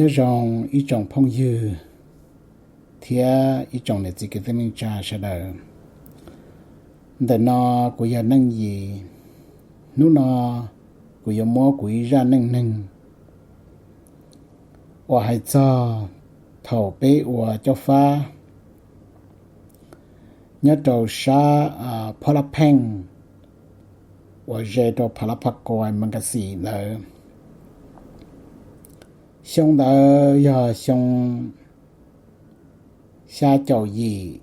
Nyob zoo ib tsoom phooj ywg thiab ib tsoom niam txiv kwv tij neej tsa sawv daws. Ntawm no kuv yog Neej Yis. Hnub no kuv yuav muab kuv ib zaj neej neeg uas hais txog thaum peb ua caub fab nyob rau sab Phob Lab Pheej uas ze rau Phav Lab Phas Kos Magazine ntawd. Xyoo ntawd yog xyoo xya caum yim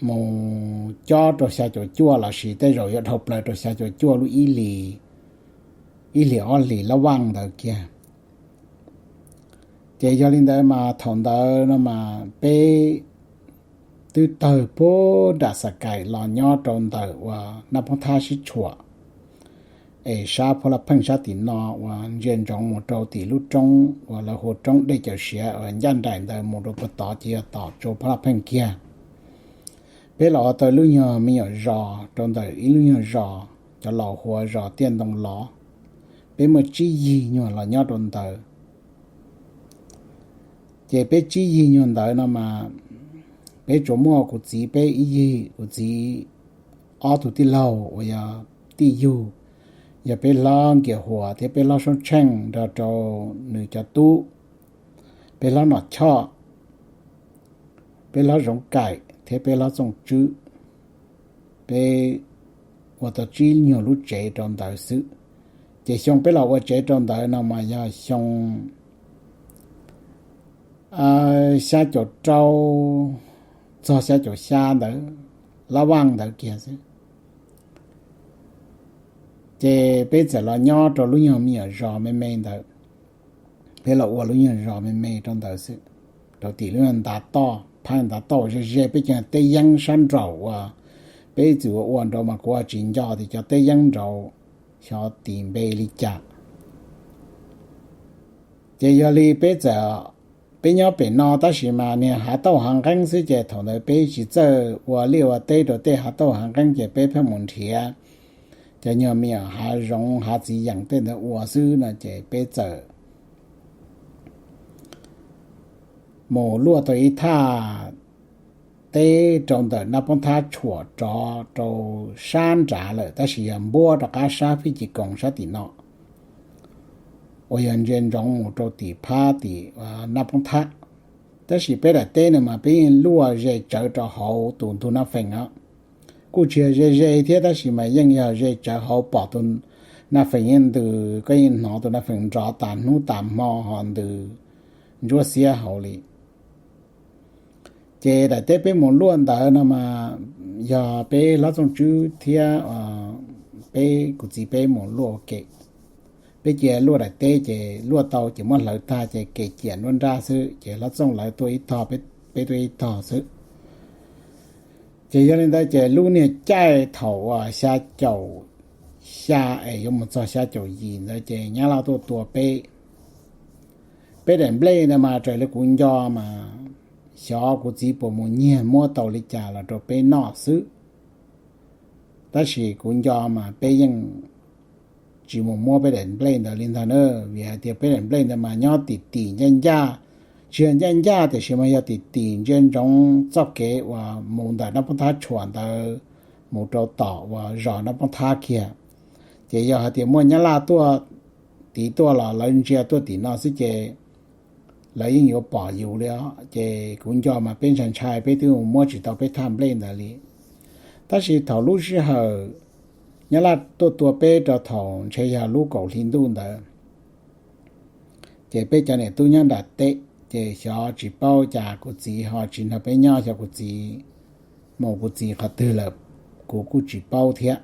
mus cob rau xya caum cuaj lossis tej zaum yuav dhau plaws rau xya caum cuaj lub ib hlis, ib hlis ob hlis lab vaj ntawd kiag. Ces yog li ntawd mas thaum ntawd no mas peb twb tawg puag nram Xas Kais los nyob rau ntawm uas Naj Poob Thab sib tshuam es sab Phuab Laj Pheej sab tim no uas ntsia ntsoov mus rau tim lub roob uas lawv hu roob Dej Cawm Siav uas ncaj nraim ntawd mus rau puag tod ces yog tom tsuas Phuab Laj Pheej kiag. Peb los ua tau lub nyuag me nyuam zos rau ntawm ib lub nyuag zos cov laus hu ua zos Tiaj Ntoo Lov. Peb muaj tsib yig nyuag los nyob rau ntawd. Ces peb tsib yig nyuag ntawd no mas peb tsuas muaj kuv txiv peb ib yig, kuv txiv ob tug tij laug uas yog tij yug, yog peb hlob Nkias Huas thiab peb hlob Soob Tsheej nrog rau nws cov tub, peb hlob Nom Choj, peb hlob Zoov Kaim thiab peb hlob Txooj Tswb. Peb ua tau tsib nyuag lub tsev rau ntawd xwb. Ces xyoo peb los ua tsev rau ntawd no mas yog xyoo xya caum rau txog xya caum xya ntawd, lab vaj ntawd kiag xwb. Ces peb txawm los nyob rau lub nyuag me nyuam zos me me ntawd. Peb los ua lub nyuag zos me me rau ntawd xwb, rau tim lub ntav toj, phab ntav toj ze ze peb cov teb yeeb sab nraum uas peb txwm ua ua nraud mas kuv tsis nco tias cov teb yeeb nraud xyov tis npe li cas. Ces yog li peb txawm, peb nyob pem no tab sis mas niag hav tauj hav nqeeb xwb ces thaum ntawd peb tsis txawj ua liaj ua teb rau tej hav tauj hav nqeeb ces peb pheej mus nrhiav cov nyuag me nyuam hav zoov hav txiv yeem tej ntawd ua xwb no ces peb txawm mus luaj tau ib thaj teb rau ntawm Naj Poob Thab tshuam rov rau sab nrad lawm tab sis yog npuab rov qab sab Fij Ci Koos sab tim no uas yog ntsia ntsoov mus rau tim phab tim Naj Poob Thab. Tab sis peb daim teb no mas peb yeej luaj ze tsawv rau hauv tus ntug Naj Feem os. Kuj tsis yog ze ze thiab tab sis mas yeej yog ze tsawv hauv pom tus Naj Feem yeej ntws, koj yeej hnov tus Naj Feem nrov tas hnub tas hmo ho ntws ntsuab xiab hauv li. Ces daim teb peb mus luaj ntawd no mas yog peb hlob Txooj Tswb thiab peb kuv txiv peb mus luaj ua ke. Peb cia luaj daim teb ces luaj tau ces muab hlawv tag ces kem ciam nruab nrab xwb ces hlob Txooj lawv tuaj ib tog, peb tuaj ib tog xwb. Ces yog li ntawd ces lub niag caij thaum uas xya caum xya es yuav mus txog xya caum yim ntawd ces Nyab Laj tuaj tua peb. Peb daim nplej ntawd mas raws li kuv nco mas xyov kuv txiv puas mus nyiag muab tau li cas los rau peb noj xwb. Tab sis kuv nco mas peb yeej tsis mus muab peb daim nplej ntawd li ntag na, vim hais tias peb daim nplej ntawd mas nyob tim tim ncaj ncaj, tsis yog ncaj ncaj tiam sis mas yog tim tim ntsia ntsoov txoj kev uas mus ntawm Naj Poob Thab tshuam ntawd mus rau tom uas zos Naj Poob Thab kiag. Ces yog hais tias muaj Nyab Laj tuaj, tiv tuaj los lawv ntsia tuaj tim no xwb ces lawv yeej yuav pom yus li os. Ces kuv nco mas peb ntshai ntshai peb twb mus muab tsis tau peb thaj nplej ntawd li. Tab sis thaum lub sij hawm Nyab Laj tuaj tua peb rau thaum ntshe yog lub kaum hli ntuj ntawd, ces peb cov niam tub nyob nram teb ces xyov tsis paub cas kuv txiv ho tsis nrog peb nyob, xyov kuv txiv mus kuv txiv qhov twg lawm, kuv kuj tsis paub thiab.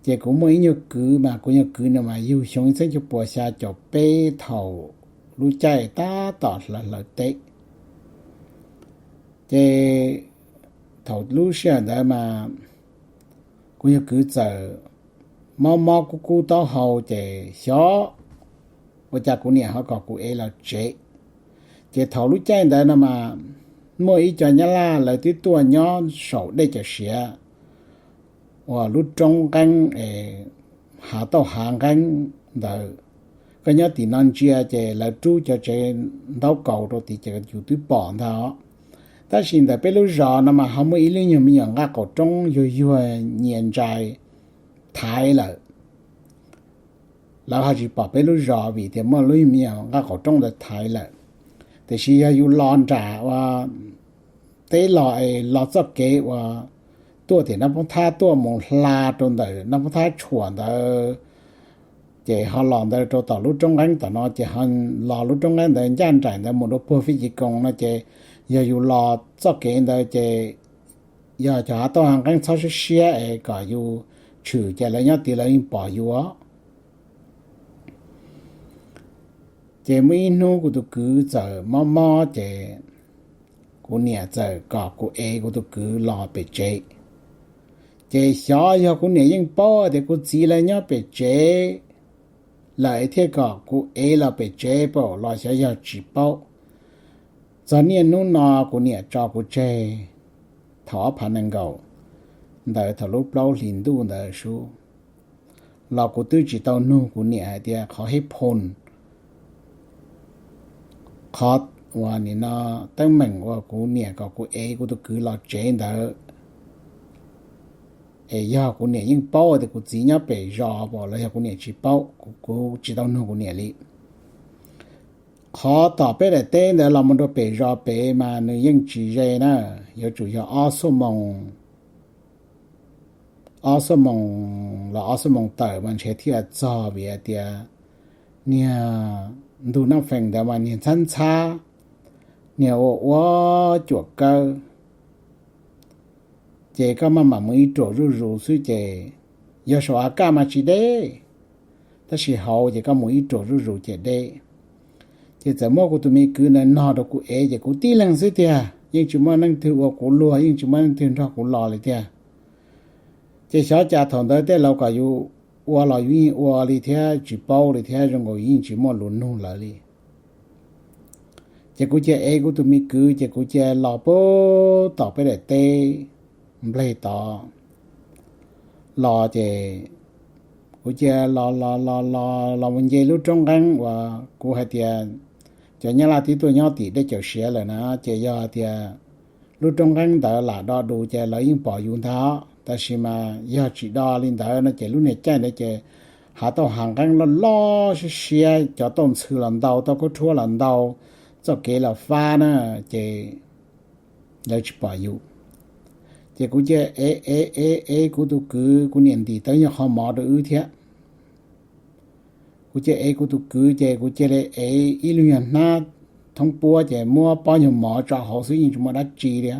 Ces kuv muaj ib nyuag kwv mas kuv nyuag kwv no mas yug xyoo ib txhiab cuaj puas xya caum peb thaum lub caij tab tom hlawv hlawv teb. Ces thaum lub sij hawm ntawd mas kuv nyuag kwv txawm mob mob kub kub taub hau ces xyov ua cas kuv niam ho kom kuv ev los tsev. Ces thaum lub caij ntawd no mas muaj ib co Nyab Laj lawv twb tuaj nyob saum Dej Cawm Siav uas lub roob nqeeb es hav tauj hav nqeeb ntawd, koj nyob tim no ntsia ces lawv rub cov tsev ntaub kaus rau tim ces yus twb pom ntag. Tab sis ntawm peb lub zos no mas ho muaj ib lub nyuag me nyuam nqaj qaum roob yuag yuag nyias ntsais thaiv lawm. Lawv ho tsis pom peb lub zos vim tias muaj lub me nyuam nqaj qaum roob ntawd thaiv lawm. Tiam sis yog yus los nram ua teb los es los txoj kev uas tuaj tim Naj Poob Thab tuaj mus hla rau ntawm Naj Poob Thab tshuam ntawd, ces ho los ntawd rau tom lub roob nqeeb tom no ces ho los lub roob nqeeb ntawd ncaj nraim ntawd mus rau puag Fij Ci Koos no ces yog yus los txoj kev ntawd ces yog cov hav tauj hav nqeeb txhob siab siab es kom yus tshwm ces lawv nyob tid lawv yeej pom yus. Ces muaj ib hnub kuv tus kwv txawm mob mob ces kuv niam txawm kom kuv ev kuv tus kwv los pem tsev. Ces xyov yog kuv niam yeej paub tias kuv txiv lawv nyob pem tsev lawm thiaj kom kuv ev los pem tsev pam los xyov yog tsis paub. Txog niaj hnub no kuv niam tso kuv tseg thaum ob phav nees nkaum ntawd thaum lub plaub hlis ntuj ntawd sub los kuv twb tsis tau nug kuv niam hais tias qhov hib phun qhov uas nim no teeb meem uas kuv niam kom kuv ev kuv tus kwv los tsev ntawd es yog kuv niam yeej paub tias kuv txiv nyob pem zos pam los yog kuv niam tsis paub, kuv tsis tau nug kuv niam li. Qhov tom peb daim teb ntawd los mus rau pem zos pem mas nws yeej tsis ze na, yuav tsum yog ob xuab moos ob xuab moos los ob xuab moos tawm mas ntshe thiaj txog vim hais tias niag ntug Naj Fees ntawd mas niag ntxhab ntxhab, niag ua ua cuam kawb. Ces koj maj mam mus ib ruam zuj zus xwb ces yog saum av kaj mas tsis deb, tab sis hauv ces koj mus ib ruam zuj zus ces deb. Ces txawm muab kuv tus me kwv ntawd nog rau kuv ev ces kuv tib leeg xwb tiag, yeej tsis muaj leej twg ua kuv luag, yeej tsis muaj leej twg nrog kuv los li tiag. Ces xyov cas thaum ntawd tej laus kom yus ua los yus yeej ua li thiab tsis paub li thiab zoo nkaus yeej tsis muaj lus nug lawv li. Ces kuv cia ev kuv tus me kwv ces kuv cia los pub tom peb daim teb nplej tod los ces kuv cia los los los los los mus nce lub roob nqeeb uas kuv hais tias cov Nyab Laj twb tuaj nyob tim dej Cawm Siav lawm na, ces yog tias lub roob nqeeb ntawd lam do dus ces lawv yeej pom yus ntag. Tab sis mas yog tsis do li ntawd no ces lub niag caij ntawd ces hav tauj hav nqeeb loj loj siab siab, cov tauj ntxhw los ntau, tauj khaub rhuab los ntau, txoj kev los fab na, ces lawv tsis pom yus. Ces kuv cia ev ev ev ev kuv tus kwv, kuv niam ntim tau nyuag qho mov rau wb thiab. Kuv cia ev kuv tus kwv ces kuv cia li ev ib lub nyuag hnab thoob puab ces muab pob nyuag mov tso hauv xwb yeej tsis muaj dab tsi li.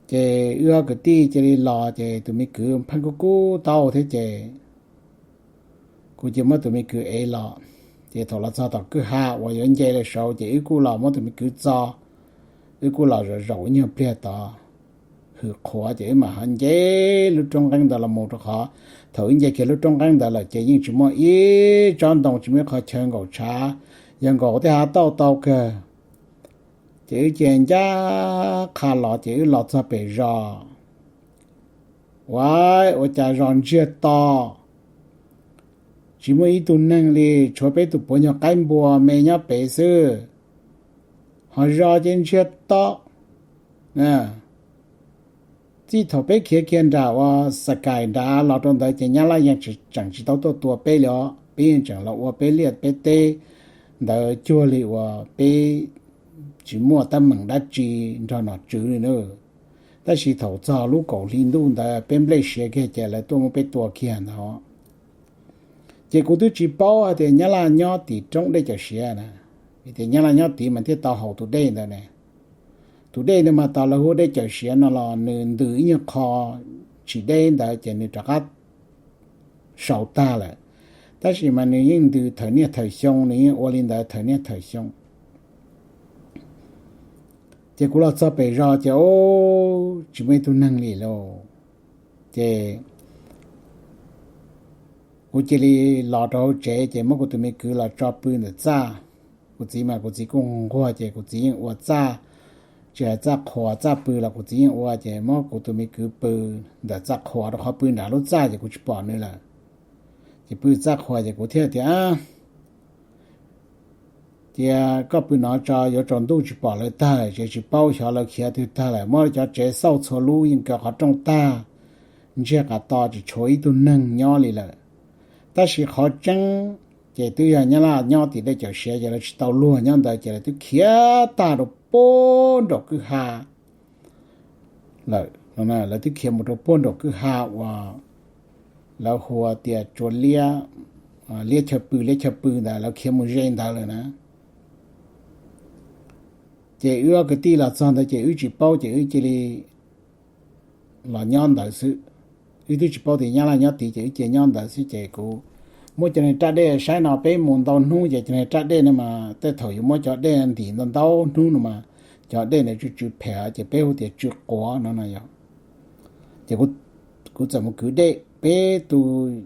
Ces wb ob kwv tij cia li los ces tus me kwv pheej kub kub taub hau thiab ces kuv cia muab tus me kwv ev los. Ces thaum los txog tom kwj ha uas yuav nce los saud ces wb kuj los muab tus me kwv txo, wb kuj los zaum zaum ib nyuag pliag tod hwm qhuav ces wb mam ho nce lub roob nqeeb ntawd los mus rau qhov thaum wb nce kiag lub roob nqeeb ntawd lawm ces yeej tsis muaj ib tsob ntoo tsis muaj ib qho chaw nkaum tshav, yog nkaum tej hav tauj tau kawg. Ces wb cia ncaj qha los ces wb los txog pem zos. Ua, ua cas zos ntsiag to, tsis muaj ib tug neeg li, tshuav peb tus puav nyuag qaib npua me nyob pem xwb, ho zos ces ntsiag to. Txij thaum peb khiav kiag nram uas Xakais nrad los rau ntawd ces Nyab Laj yeej tseem tsis tau tuaj tua peb li os, peb yeej tseem los ua peb liaj peb teb ntawd cuag li uas peb tsis muaj teeb meem dab tsi nrog nom tswv li na. Tab sis thaum txog lub kaum hli ntuj ntawd peb nplej siav kiag ces lawv tuaj muab peb tua kiag ntag. Ces kuv twb tsis paub hais tias Nyab Laj nyob tim roob dej Cawm Siav na, vim tias Nyab Laj nyob tid mas thiaj tau haus tus dej ntawd ne. Tus dej ntawd mas tos lawv hu dej Cawm Siav no los nws ntws ib nyuag qho tsis deb ntawd ces nws rov qab sau tag lawm. Tab sis mas nws yeej ntws thawm niaj thawm xyoo, nws yeej ua li ntawd thawm niaj thawm xyoo. Ces kuv los txog pem zos ces tsis muaj ib tug neeg li lauj. Ces kuv cia li los rau hauv tsev ces muab kuv tus me kwv los tso pw ntawm txaj. Kuv txiv mas kuv txiv kuj nquag ces kuv txiv yeej ua txaj, tsis hais txaj qhua txaj pw los kuv txiv yeej ua ces muab kuv tus me kwv pw ntawm txaj qhua rau qhov pw nram lub txaj ces kuv tsis pom nws lawm. Ces pw txaj qhua ces kuv thiaj tias, cia koj pw no tso, yuav tsaus ntuj tsis pom lawv tag lawm, ces tsis paub xyov lawv khiav twg tag lawm, muab cov tsev xauj txhua lub yeej kaw qhov rooj tag, ntsiag qas to tsis tshuav ib tug neeg nyob li lawm. Tab sis qhov tseeb ces twb yog Nyab Laj nyob tim Dej Cawm Siav ces lawv tsis tau luag nyob ntawd ces lawv twb khiav tag rau puag nraum kwj ha lawm. Lawv twb khiav mus rau puag nraum kwj ha uas lawv hu tias Tsua Liab, Liab Chaw Pw, Liab Chaw Pw ntawd, lawv khiav mus ze ntawd lawm na. Ces wb ob kwv tij los txog ntawd ces wb tsis paub ces wb cia li los nyob ntawd xwb. Wb twb tsis paub tias Nyab Laj nyob tid ces wb cia nyob ntawd xwb ces kuv muab cov niag raj dej saib no, peb mus ntau hnub ces cov niag raj dej no mas tej thaum yus muab cov dej ntim ntau ntau hnub no mas cov dej ntawd tsw tsw phem ces peb hu tias tsw quav no no yog. Ces kuv txawm mus kwv dej, peb tus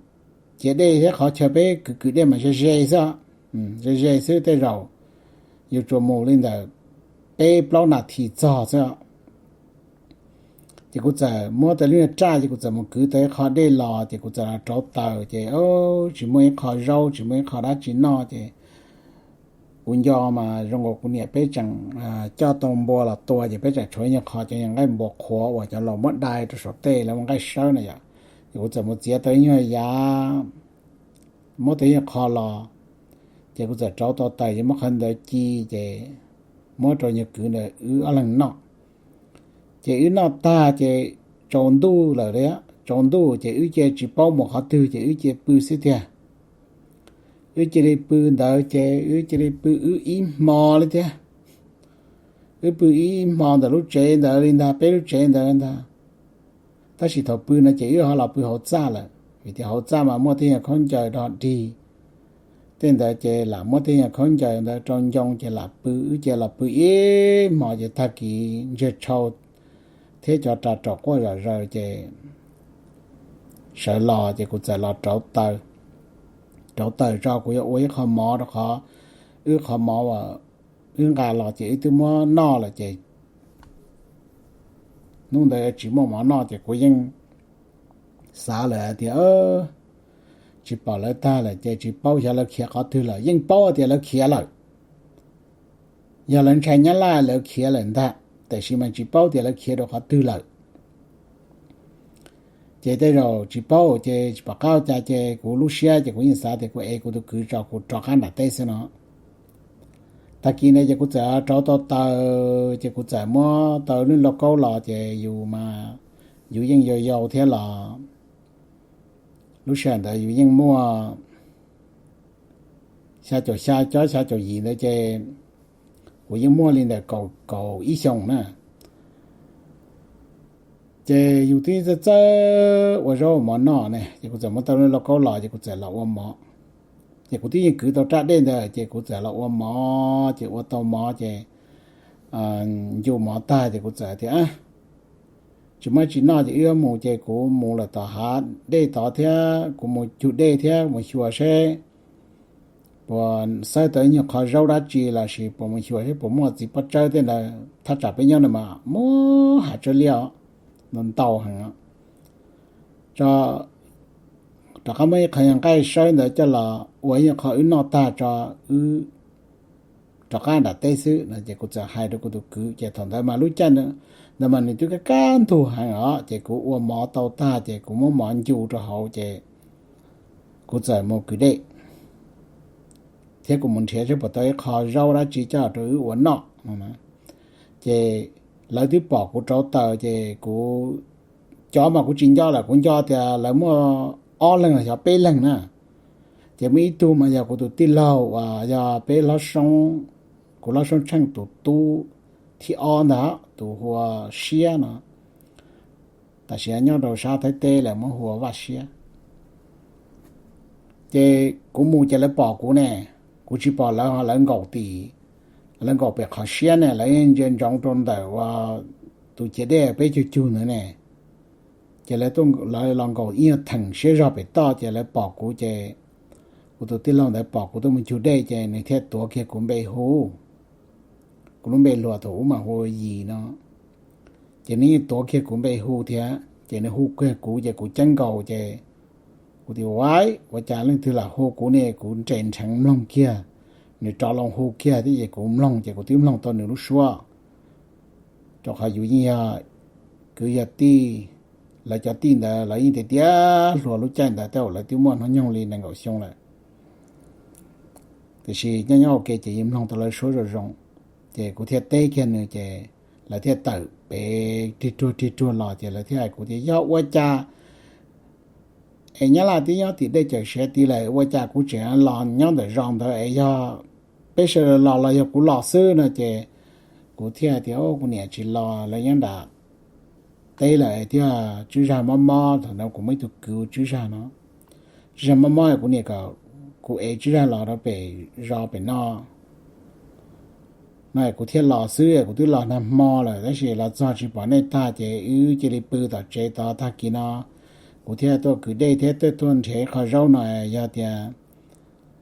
ciav dej thiab qhov chaw peb kwv kwv dej mas ze ze xwb, ze ze xwb, tej zaum yus tsuas mus li ntawm peb plaub nas this txog xwb. Ces kuv txawm muab tau lub niag raj ces kuv txawm mus kwv tau ib qho dej los ces kuv txawm los rauv taws ces tsis muaj ib qho zaub tsis muaj ib qho dab tsi noj ces kuv nco mas zoo nkaus kuv niam peb tseem coj tau npua los tua ces peb tseem tshuav ib nyuag qho cov yog nqaij npua qhuav uas cov laus muab dai rau saum tej lawv ua nqaij sawb na yom. Ces kuv txawm mus txiav tau ib nyuag yav, muab tau ib nyuag qho los, ces kuv txawm rauv tau taws ces muab qhov ntawd ci ces muab rau nyuag kwv ntawd wb ob leeg noj. Ces wb noj tag ces tsaus ntuj lawm, tsaus ntuj ces wb cia tsis paub mus qhov twg ces wb cia pw xwb tiag. Wb cia li pw ntawd ces wb cia li pw wb ib hmo li thiab. Wb pw ib hmo ntawm lub tsev ntawd li ntag, peb lub tsev ntawd ntag. Tab sis thaum pw no ces wb ho los pw hauv txaj lawm, vim tias hauv txaj mas muaj tej yam khaub ncaws dog dig. Tej ntawd ces lam muab tej yam khaub ncaws ntawd rau ncoo ces lam pw, wb cia los pw ib hmo ces tag kis ntsiag tshau thiab cov ras raum quaj zom zaws ces sawv los ces kuv txawm los rauv taws. Rauv taws tso kuv yuav ua ib qho mov rau qhov wb qho mov uas wb nqa los ces wb twb muab noj lawm ces hnub ntawd tsis muaj mov noj ces kuv yeej xav lawm hais tias tsis pom lawv tag lawm ces tsis paub xyov lawv khiav qhov twg lawm. Yeej paub tias lawv khiav lawm, yog lawv ntshai Nyab Laj lawv khiav lawm ntag, tiam sis mas tsis paub tias lawv khiav rau qhov twg lawm. Ces tej zaum tsis paub ces tsis pom qab ua cas ces kuv lub siab ces kuv yeej xav tias kuv ev kuv tus kwv tso kuv rov qab nram teb xwb no. Tag kis ntawd ces kuv txawm rauv tau taws ces kuv txawm muab tau lub lauj kaub los ces yus mas yus yeej yau yau thiab los lub sij hawm ntawd yus yeej muaj xya caum xya cob xya caum yim ntawd ces kuv yeej muaj li ntawm kaum ib xyoos na. Ces yus twb txawj txawj ua zaub ua mov noj ne ces kuv txawm muab tau lub lauj kaub los ces kuv txawm los ua mov. Ces kuv twb yeej kwv tau raj dej ntawd ces kuv txawm los ua mov ces ua tau mov ces ncu mov tag ces kuv txawm tias tsis muaj tsis noj ces wb yuav mus ces kuv mus lawm tom hav dej tod thiab kuv mus cug dej thiab mus xyuas seb puas xawb tau ib nyuag qho zaub dab tsi los sis puas mus xyuas seb puas muaj txiv pob tsawb tej ntawd. Thaj tsam peb nyob no mas muaj hav tsawb liaj ntau ntau heev. Tso, rov qab muab ib qho nyuag nqaij sawb ntawd coj los ua ib nyuag qho wb noj tag tso, wb rov qab nram teb xwb no ces kuv txawm hais rau kuv tus kwv ces thaum ntawd mas lub caij ntawd mas nws twb kaj kaj ntug heev os ces kuv ua mov tau tag ces kuv muab mov ncu rau hauv ces kuv txawm mus kwv dej thiab kuv mus nrhiav seb puas tau ib qho zaub dab tsi coj rau wb ua noj no. Ces lawv twb pom kuv rauv taws ces kuv, cov mas kuv tsis nco lawm, kuv nco tias lawv muaj ob leeg los xyov peb leeg na. Ces muaj ib tug mas yog kuv tus tij laug uas yog peb hlob Soob, kuv hlob Soob Tsheej tus tub thib ob ntag, tus hu ua Siab no, tam sim no nyob rau sab Thaib teb lawv muab hu ua Vaj Siab. Ces kuv mus ces lawv pom kuv ne, kuv tsis pom lawv ho lawv nkaum tim, lawv nkaum pem qhov siab ne, lawv ntsia ntsoov rau ntawm ua tus ciav dej peb cug cug ntawd ne. Ces lawv, lawv los nkaum ib nyuag theem siab zog pem toj ces lawv pom kuv ces kuv tus tij laug ntawd pom kuv tuaj mus cug dej ces nws thiaj tuav kiag kuv npe hu. Kuv lub npe hluas thaum ub mas hu ua Yis no. Ces nws yeej tuav kiag kuv npe hu thiab ces nws hu kiag kuv ces kuv ceeb nkaus ces Kuv tias, Ua, ua cas leej twg lam hu kuv ne? Kuv nres nrheev mloog kiag, nws rov los hu kiag thiab ces kuv mloog ces kuv twb mloog tau nws lub suab. Rau qhov yus yeej yog kwv yog tij, lawv cov tij ntawd lawv yeej tiav tiav hluas lub caij ntawd tej zaum lawv twb muaj hnub nyoog li nees nkaum xyoo lawm. Tiam sis nyob nyob ua ke ces yeej mloog tau lawv suab zoo zoo, ces kuv thiaj teb kiag nws ces lawv thiaj tawm pem rig ruag rig ruag los ces lawv thiaj hais kuv tias, Yog ua cas es Nyab Laj twb nyob tim dej cawm siav tid lawm, ua cas kuv tseem los nyob ntawm zos ntawd es yog peb sawv daws los los yog kuv los xwb no? Ces kuv thiaj tias, Kuv niam tsis los, lawv nyob nram teb lawm thiab, tswb zag mob mob. Thaum ntawd kuv muaj ib tug kwv tswb zag no, tswb zag mob mob, kuv niam kom kuv ev tswb zag los rau pem zos pem no no, kuv thiaj los xwb. Kuv twb los nag hmo lawm tab sis los txog tsis pom nej tag ces wb cia li pw tom tsev tod. Tag kis no kuv thiaj tuaj kwv dej thiab tuaj nrhiav qho zaub no, yog tias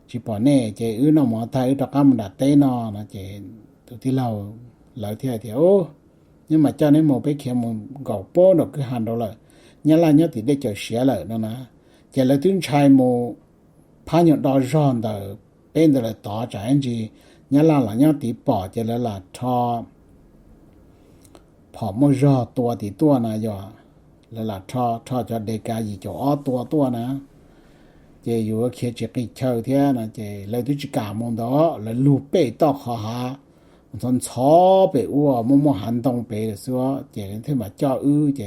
tsis pom nej ces wb noj mov tag wb rov qab mus nram teb no no. Ces tus tij laug lawv thiaj tias, Nyob mas coj neb mus, peb khiav mus nkaum puag nram kwj ha nraud lawm, Nyab Laj nyob tim dej cawm siav lawm no na. Ces lawv twb ntshai mus phab nyuag do zog ntawm peb ntawd lawm tod, tsam ib ntsis Nyab Laj los nyob tid pom ces lawv lam rho phom muaj zog tua tim tuaj na, yog lawv lam rho, rho cov de ka yim caum ob tua tuaj na, ces yus khiav tsis qis chaw thiab no. Ces lawv twb tsis kam mus ntawd, lawv lug pem toj qhov hav ntxhov ntxhov pem ub, muaj muaj hav ntoo pem lawm xwb, ces lawv thiaj mam coj wb.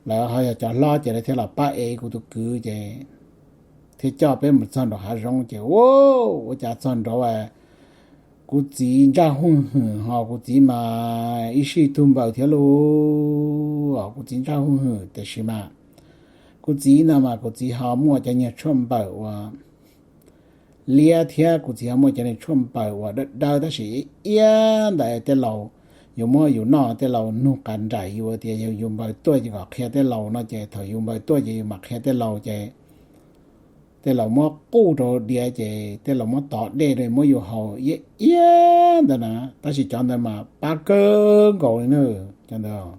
Ces lawv ho yog cov hlob ces lawv thiaj los pab ev kuv tus kwv ces thiaj coj peb mus txog nraum hav zoov. Ces ua, ua cas txog nraud kuv txiv ntsaj huj hwm, ho kuv txiv mas ib sij tug npaws thiab lauj. Kuv txiv ntsaj huj hwm tiam sis mas kuv txiv no mas kuv txiv ho muaj cov niag tshuaj npaws uas liab thiab, kuv txiv ho muaj cov niag tshuaj npaws uas dawb dawb tab sis iab ntawd tej laus yuav muab yus noj tej laus nug qas nraim yus tias yog yus npaws tuaj ces kom qhia tej laus no, ces thaum yus npaws tuaj ces yus mam qhia tej laus ces tej laus muab quj rau diav ces tej laus muab tov dej rau muab yus haus iab iab ntawd na. Tab sis cov ntawd mas pab kawg nkaus li na, cov ntawd.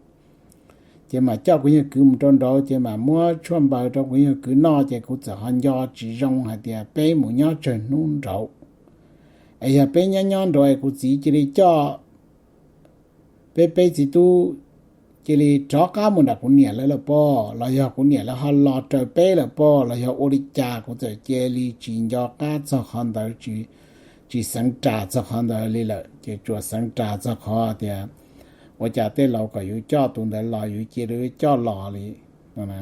Ces mam coj kuv yawg kwv mus rau nraud ces mam muab tshuaj npaws rau kuv yawg kwv noj ces kuv txawm ho nco tsis zoo hais tias peb mus nyob tsawg hnub nraud, es yog peb nyob nyob nraud es kuv txiv cia li coj peb peb txiv tub cia li rov qab mus nram kuv niam lawv lawm pob, los yog kuv niam lawv ho los raws peb lawm pob, los yog ua li cas kuv txawm cia li tsis nco qab txog qhov ntawd, tsis xeev ras txog qhov ntawd li lawm. Ces tsuas xeev ras txog qhov tias ua cas tej laus kom yus coj tus ntawd los yus cia li coj los li no.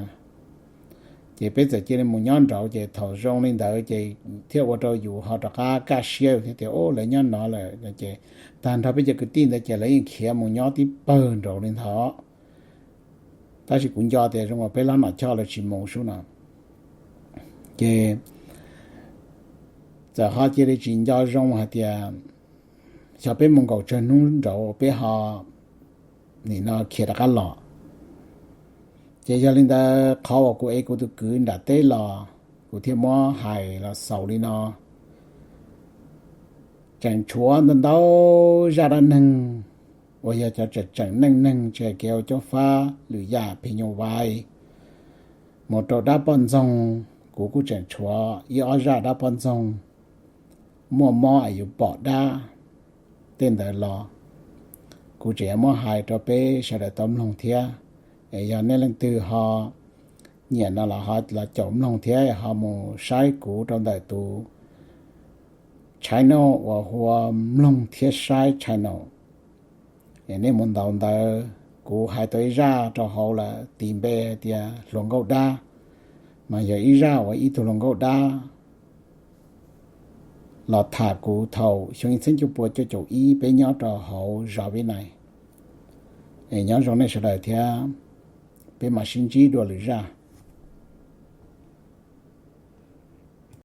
Ces peb txawm cia li mus nyob nraud ces thaum zoo li ntawd ces thiaj ua rau yus ho rov qab kaj siab thiab tias, Au, lawv nyob no lawm. Ces tag nrho peb cov kwv tij ntawd ces lawv yeej khiav mus nyob tib pawg nraud li ntawd. Tab sis kuv nco tias zoo uas peb hlob Nom Choj lawv tsis mus sub no. Ces txawm ho cia li tsis nco zoo hais tias xyov peb mus nkaum tsawg hnub nraud peb ho nim no khiav rov qab los. Ces yog li ntawd qhov uas kuv ev kuv tus kwv nram teb los kuv thiaj muab hais los xaus li no. Tseem tshuav ntau ntau zaj dab neeg uas yog cov tseem tseem neej neeg tsis hais kev ua caub fab lwm yam phim nyuj vais mus rau dab poj ntxoog, kuv kuj tseem tshuav ib ob zaj dab poj ntxoog muaj mob es yus pom dab tej ntawd los kuv tseem yuav muab hais rau peb sawv daws tau mloog thiab. Es yog nej leej twg ho nyiam no los ho los caum mloog thiab ho mus saib kuv rau ntawm tus channel uas hu ua Mloog Thiab Saib channel. Es nej mus ntaus ntawd, kuv hais tau ib zaj rau hauv lawm tis npe tias Hluas Nkauj Dab, mas yog ib zaj uas ib tug hluas nkauj dab los tham kuv thaum xyoo ib txhiab cuaj pua cuaj caum ib peb nyob rau hauv zos Vib Nais. Es nyob zoo nej sawv daws thiab peb mam sib ntsib dua lwm zaj.